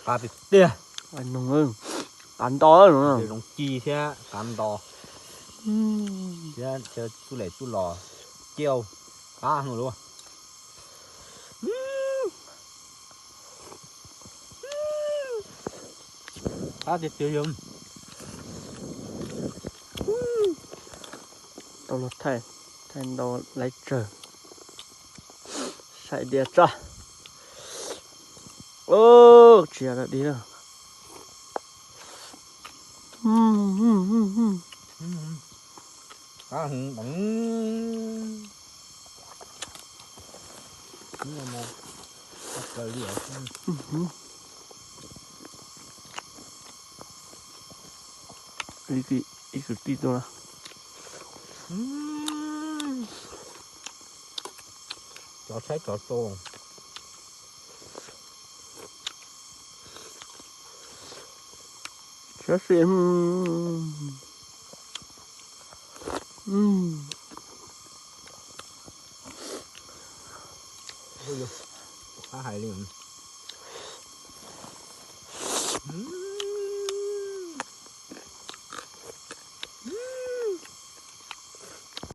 Qab tiag tiag. Nug, qab nto. Zoov ci thiab qab nto. Thiab txuj lem txuj los ciaj qab heev lauj. Qab tiag tiag yog. Tau los thaij, thaij ntau laib tsawg. Saib diav tso. Tsis yog dog dig lawm. Ib kwv tij tuaj. Cov tshaib cov tau. Sab sim. Qab hais li.